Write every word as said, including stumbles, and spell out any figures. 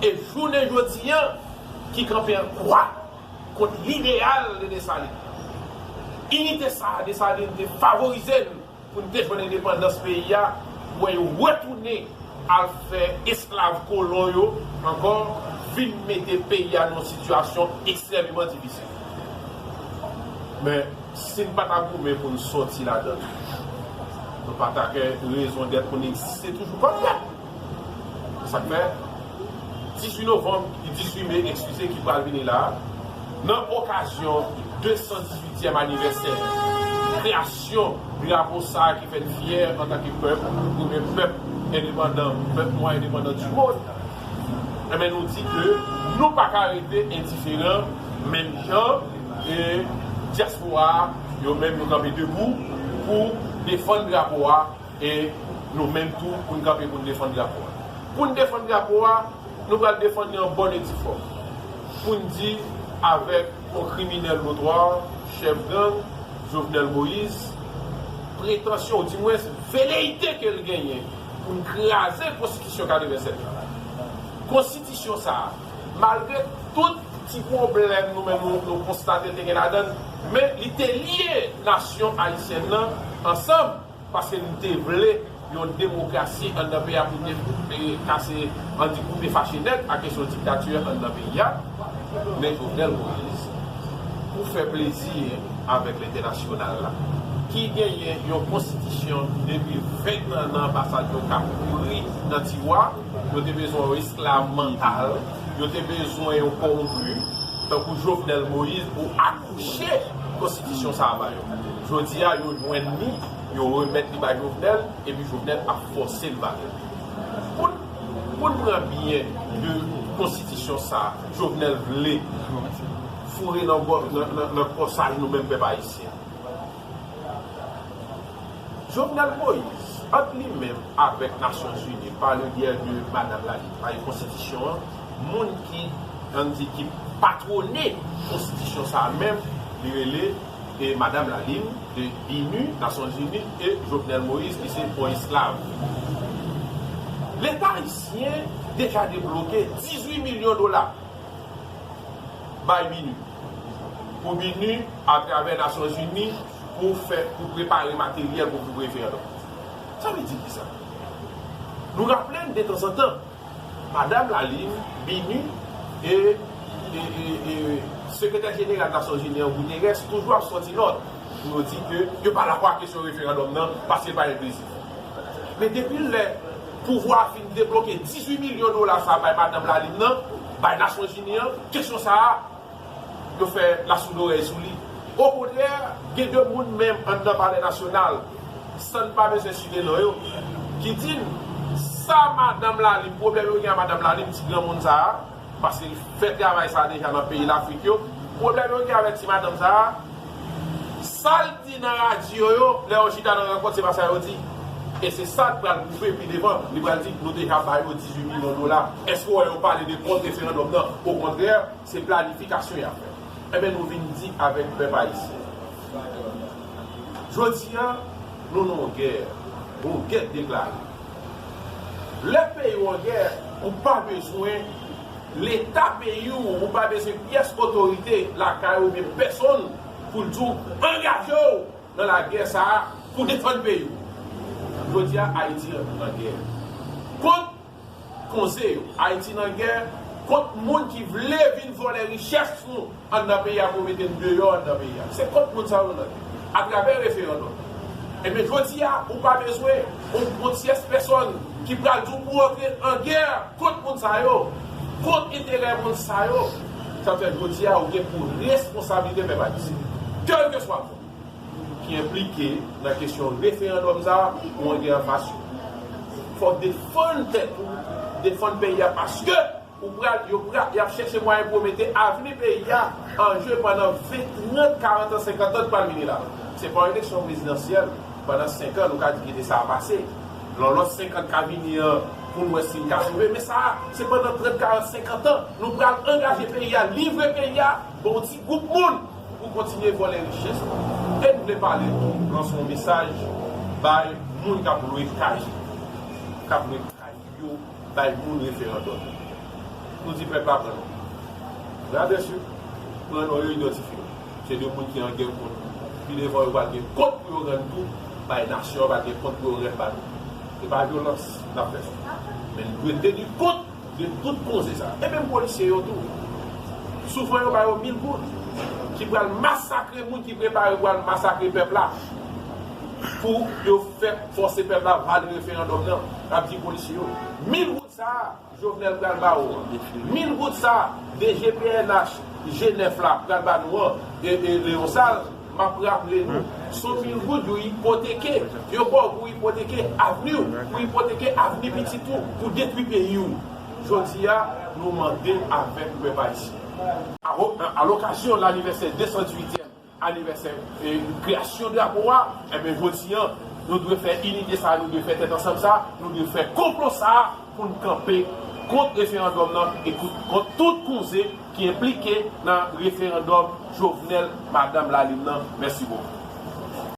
E jounen jodi a, ki kanpe an kwa kont lideyal de Desalin. Inite sa a, Desalin te favorize n pou n te jwenn endepandans peyi a, pou yo retounen al fè esklav kolon yo ankò, vin mete peyi a nan yon sitiyasyon ekstrèmeman difisil. Men, si n pa ta goumen pou n sòti ladan l, nou pa ta gen rezon dèt pou n egziste toujou kòm pèp. Se sa k fè, dizuit novanm, dizuit me, eskize, ki pral vini la, nan okazyon de san dizuityèm anivèsè kreyasyon drapo sa a ki fè n fyè antanke pèp, premye pèp endepandan, pèp nwa endepandan di mond, enben, nou di ke nou pa ka rete endiferan, menm jan e dyaspora a, yo menm, yo kanpe debou pou defann drapo a, e nou menm tou, pou n kanpe pou n defann drapo a. Pou n defann drapo a, nou pral defann li an bòn e di fòm. Pou n di avèk yon kriminèl notwa, chèf gang, Jovenel Moïse, pretansyon, ou dimwens veleyite ke l genyen pou n kraze konstitisyon katrevennsèt la. Konstitisyon sa a, malgre tout ti pwoblèm nou menm nou, nou konstate te gen ladan l, men li te lye nasyon ayisyèn nan ansanm, paske nou te vle yon demokrasi anndan peyi a pou te, e, kase, ann di, koupe fache nèt ak kesyon diktati anndan peyi a. Men Jovenel Moïse, pou fè plezi avèk lentènasyonal la, ki genyen yon konstitisyon depi ven tan nan anbasad yo k ap pouri nan tiwa, yo te bezwen yon esklav mantal, yo te bezwen yon kòwonpi, tankou Jovenel Moïse, pou akouche konstitisyon sa a ba yo. Jodi a, yo jwenn li, yo remèt li bay Jovenel, epi Jovenel ap fòse l ba yo. Pou n, pou n pran byen de konstitisyon sa a, Jovenel vle foure nan gò-, nan, nan, nan kòsaj nou menm pèp ayisyen. Jovenel Moïse, ant li menm avèk Nasyonzini, pa le byè de Madanm Lalime, pa konstitisyon an, moun ki, ann di, ki patwone konstitisyon sa a menm, li rele, e, Madanm Lalime de BINUH, Nasyonzini, e Jovenel Moïse, ki se yon esklav. Leta ayisyen deja debloke dizuit milyon dola bay BINUH. Pou BINUH, atravè Nasyonzini, pou fè, pou prepare materyèl pou, pou referandòm. Sa vle di kisa? Nou raple n detanzantan, Madanm Lalime, BINUH, e, e, e, e Sekretè Jeneral Nasyonzini an, Guterres, toujou ap sòti nòt pou yo di ke yo pa dakò ak kesyon referandòm nan, paske l pa enklizif. Men depi lè pouvwa a fin debloke dizuit milyon dola sa a bay Madanm Lalime nan, bay Nasyonzini an, kesyon sa a, yo fè lasoudorèy sou li. Okontrè, gen de moun menm anndan Palè Nasyonal, san n pa bezwen site non yo, ki di n sa Madanm Lalime, pwoblèm yo gen ak Madanm Lalime, ti granmoun sa a, paske l fè travay sa a deja nan peyi Lafrik yo, pwoblèm yo gen avèk ti madanm sa a, sa l di nan radyo yo, lè yo chita nan rankont, se pa sa yo di. E se sa k pral pwouve pi devan. Li pral di, nou deja ba yo dizuit milyon dola. Èske w wè yo pale de kont referandòm nan? Okontrè, se planifikasyon y ap fè. Enben, nou vin di avèk pèp ayisyen. Jodi a, nou nan yon gè, yon gè deklare. Lè peyi w an gè, ou pa bezwen Leta peyi w, ou pa bezwen pyès otorite lakay ou oubyen pèsonn pou l di w angaje w nan lagè sa a pou defann peyi w. Jodi a, Ayiti an, an gè kont konze yo. Ayiti nan gè kont moun ki vle vin vòlè richès nou anndan peyi a pou mete n deyò anndan peyi a. Se kont moun sa yo nan gè. Atravè referandòm. Ebyen, jodi a, ou pa bezwen yon, yon tyès pèsonn ki pral di w pou w antre an gè kont moun sa yo, kont enterè moun sa yo. Sa fè jodi a, ou gen pou responsablite pèp ayisyen. Kèlkeswa moun ki enplike nan kesyon referandòm sa a, ou an gè anfas yo. Fò w defann tèt ou, defann peyi a, paske ou pral, yo pral, y ap chèche mwayen pou yo mete avni peyi a an je pandan ven, trant, karant an, senkant an k pral vini la. Se pa yon eleksyon prezidansyèl pandan senk an, nou ka di kite sa a pase. Nan lòt senk an k ka vini an, pou n wè si n ka sove. Men sa a, se pandan trant, karant, senkant an, nou pral angaje peyi a, livre peyi a, ba yon ti gwoup moun pou kontinye vòlè richès nou. E n vle pale tou, lanse yon mesaj bay moun k ap lwe kay, k ap lwe kay yo bay moun referandòm. Nou di pèp la pran non. Radèsi, pran non yo, idantifye yo. Se de moun ki an gè kont nou. Pi devan yo pral gen kont pou yo rann tou bay nasyon an, pral gen kont pou yo rann ba nou. Se pa vyolans n ap fè sa. Men nou dwe teni kont de tout koze sa. E menm polisye yo tou. Souvan yo ba yo mil goud ki pral masakre moun ki prepare pou al masakre pèp la. Pou yo fè fòse pèp la vale referandòm nan. N ap di polisye yo, mil goud sa a, Jovenel pral ba ou an. Mil goud sa, D G P N H, G nèf la, pral ba nou an, e, e Leon Sal, m ap raple nou, se yon mil goud yo ipoteke, yo ba w pou ipoteke avni w, pou ipoteke avni pitit ou, pou detwi peyi w. Jodi a, nou mande avèk pèp ayisyen. A, a lokazyon lanivèsè de san dizuityèm anivèsè, e, kreyasyon drapo a, enben, jodi an, nou dwe fè inite sa, nou dwe fè tèt ansanm sa, nou dwe fè konplo sa pou n kanpe kont referandòm nan e kont, kont tout koze ki enplike nan referandòm Jovenel, Madanm Lalin nan. Mèsi bokou.